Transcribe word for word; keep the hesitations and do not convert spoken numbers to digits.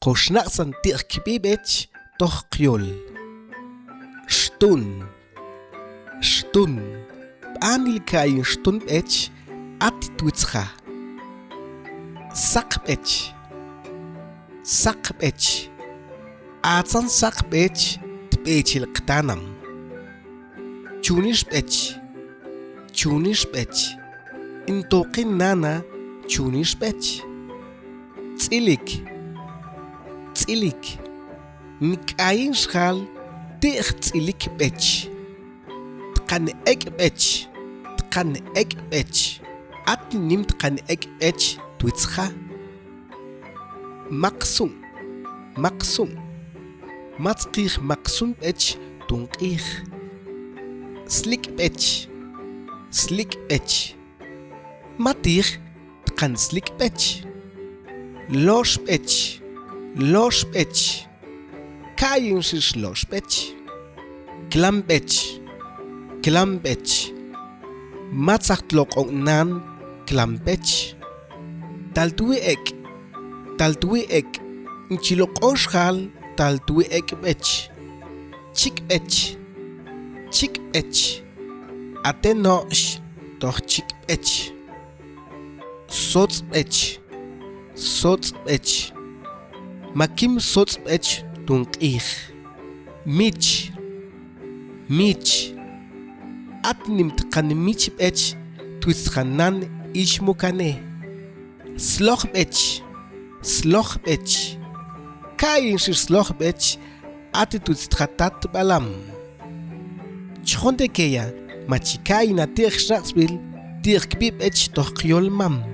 Koxnaq'san ti'j kb'i b'ech toj qyol. Xtun. Xtun. B'anil ka'yin xtun b'ech ati twitzja. Saq b'ech. Saq b'ech. Atsan saq b'ech tb'echil qtanam. Chunix b'ech. Chunix b'ech. In tokin nana chunix b'ech. Tz'ilik. Tz'ilik. Nk'ayin xjal ti'j tz'ilik b'ech. Tqan ek' b'ech. Tqan ek' b'ech. Ati nim tqan ek' b'ech twitzja. Maqsum. Maqsum. Matzqij maqsum b'ech tun q'ij. Slik' b'ech. Slik' b'ech. Matij tqan slik' b'ech. Lox b'ech. Lox b'ech. Ka'yinxix lox b'ech. Klam b'ech. Klam b'ech. Matzaj tloq'on nan klam b'ech. Tal twi ek'. Tal twi ek'. Nchi loq'on xjal tal twi ek' b'ech. Chik' b'ech. Chik' b'ech. Ate no'x toj chik' b'ech. Sotz' b'ech. Sotz' b'ech. Makim sotz' b'ech tun q'ij. Mich. Mich. Ati nim tqan mich b'ech twitzja nan ichmukane. Sloj b'ech. Sloj b'ech. Ka'yinxix sloj b'ech ati twitzja tat b'alam. Chon tekeya ma chi ka'yina ti'j xnaq'tzb'il ti'j kb'i b'ech toj qyol mam.